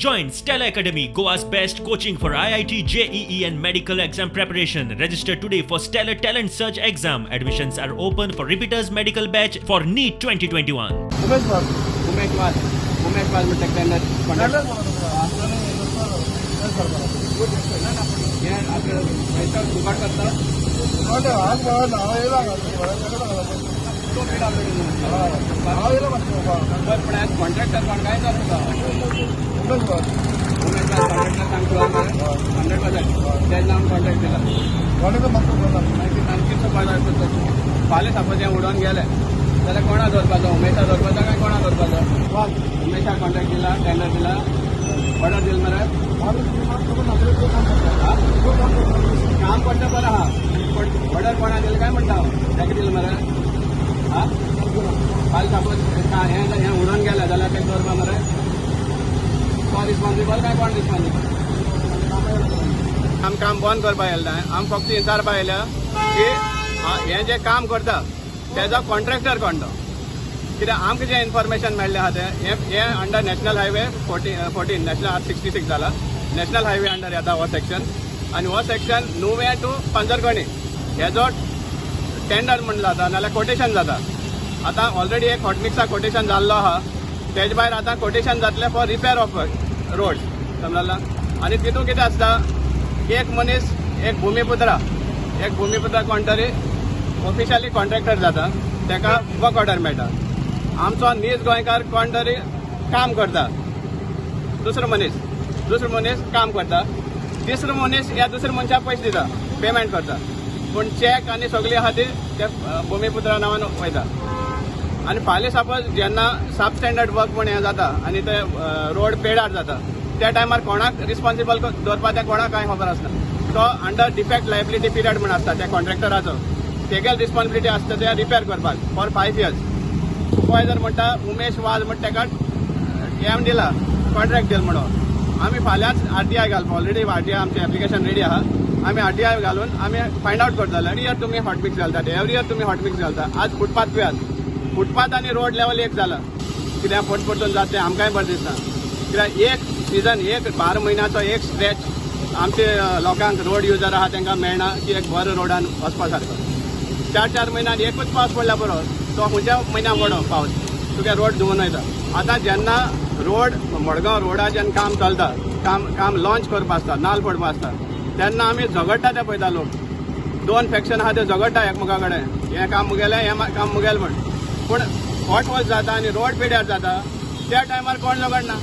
Join Stellar Academy, Goa's best coaching for IIT, JEE and medical exam preparation. Register today for Stellar Talent Search exam. Admissions are open for repeaters medical batch for NEET 2021. Umesh Vaz. Umesh Vaz, Umesh Vaz म्हणटा tender tender हें आपले पयसो फुकट करता. आज हांव येयला तो बीड आपले हांव येयला मातशें. बरें, पूण आयज कॉन्ट्रॅक्टर कोण काय जाता तुका? उमेश वाज. उमेश वाज कॉन्ट्रॅक्टर सांग तुका 100% तेज नांव कॉन्ट्रॅक्ट दिला. कोणें म्हाका खबर ना. मागीर आनी कितलो बाजार करता? फाल्यां सपोज हें उडोवन गेलें जाल्यार कोणा दवरपाचो? उमेशा दवरपाचो काय कोणा दवरपाचो? वाज. उमेशा कॉन्ट्रॅक्ट दिला, टेंडर दिला, ऑर्डर दिल मरे. खबर ना. तो काम करता. तो काम करता. काम करता बरें आहा, पूण ऑर्डर कोणा दिली काय म्हणटा हांव? तेका दिल मरे. हा, फाल्यां सपोज हें हें उडोवन गेलें जाल्यार तेका दवरपा मरे. तो रिस्पॉन्सिबल काय कोण रिस्पॉन्सिबल? आम काम बंद करपाक येयलें ना. आम फक्त विचारपा येयल्या की हें जें काम करता तेजो कॉन्ट्रॅक्टर कोण तो. कित्याक आमकां जें इन्फॉर्मेशन मेळ्ळें आहा तें हें हें under national highway 14, national 66 जाला, नॅशनल हायवे अंडर येता हो सेक्शन. आनी हो सेक्शन नुवें टू पंजरकणी हेजो टेंडर म्हण जाता नाल्यार कोटेशन जाता. आतां ऑलरेडी एक हॉटमिक्सा कोटेशन जाल्लो आहा. तेजे भायर आतां कोटेशन जातलें फॉर रिपेर ऑफ रोड, समजला. आनी तितून कितें आसता, एक मनीस, एक भुमिपुत्रा, एक भुमिपुत्रा कोण तरी ऑफिशियली कॉन्ट्रॅक्टर जाता, तेका वर्क ऑर्डर मेळटा. आमचो नीज गोंयकार कोण तरी काम करता, दुसरो मनीस, दुसरो मनीस काम करता, तिसरो मनीस ह्या दुसऱ्या मनशाक पयशे दिता, पेमेंट करता, पूण चॅक आनी सगळी आहा ती ते भुमिपुत्रा नांवान वयता. आनी फाल्यां सपोज जेन्ना सब स्टँडर्ड वर्क म्हण हें जाता आनी ते रोड पेडार जाता त्या टायमार कोणाक रिस्पॉन्सिबल दवरपा तें कोणाक कांय खबर आसना. तो अंडर डिफेक्ट लायबिलिटी पिरियड म्हण आसता त्या कॉन्ट्रॅक्टराचो, तेगेल रिस्पॉन्सिबिलिटी आसता ते रिपेर करपाक फॉर 5 इयर्स. सुपरवायजर म्हणटा उमेश वाज म्हण तेका एम दिला, कॉन्ट्रॅक्ट दिल म्हणून. आमी फाल्यांच आरटीआय घालपा, ऑलरेडी आरटीआय आमचें एप्लिकेशन रेडी आहा. आमी आरटीआय घालून आमी फायंड आवट करतले. एवरी इयर तुमी हॉटमिक्स घालतात, एवरी इयर तुमी हॉटमिक्स घालता. आज फुटपाथ पळयात, फुटपाथ आनी रोड लेवल एक जाला. कित्याक फट परतून जाता तें आमकांय बरें दिसना. कित्याक एक सिजन, एक 12 म्हयन्याचो एक स्ट्रेच आमचे लोकांक रोड युजर आहा तांकां मेळना की एक बरो रोडान वचपा सारको. 4-4 म्हयन्यान एकूच पावस पडल्यार बरो, तो खंयच्या म्हयन्याक पडो पावस, तुगे रोड धुवन वयता. आतां जेन्ना रोड मडगांव रोडार जेन्ना काम चलता, काम काम लॉन्च करपा आसता, नाल पडपा आसता, तेन्ना आमी झगडटा ते पळयता लोक. 2 फॅक्शन आहा ते झगडटा एकमेका कडेन, हें काम मुगेलें, हें काम मुगेलें म्हण. पूण हॉट वॉश जाता आनी रोड पेड्यार जाता त्या टायमार कोण झगडना.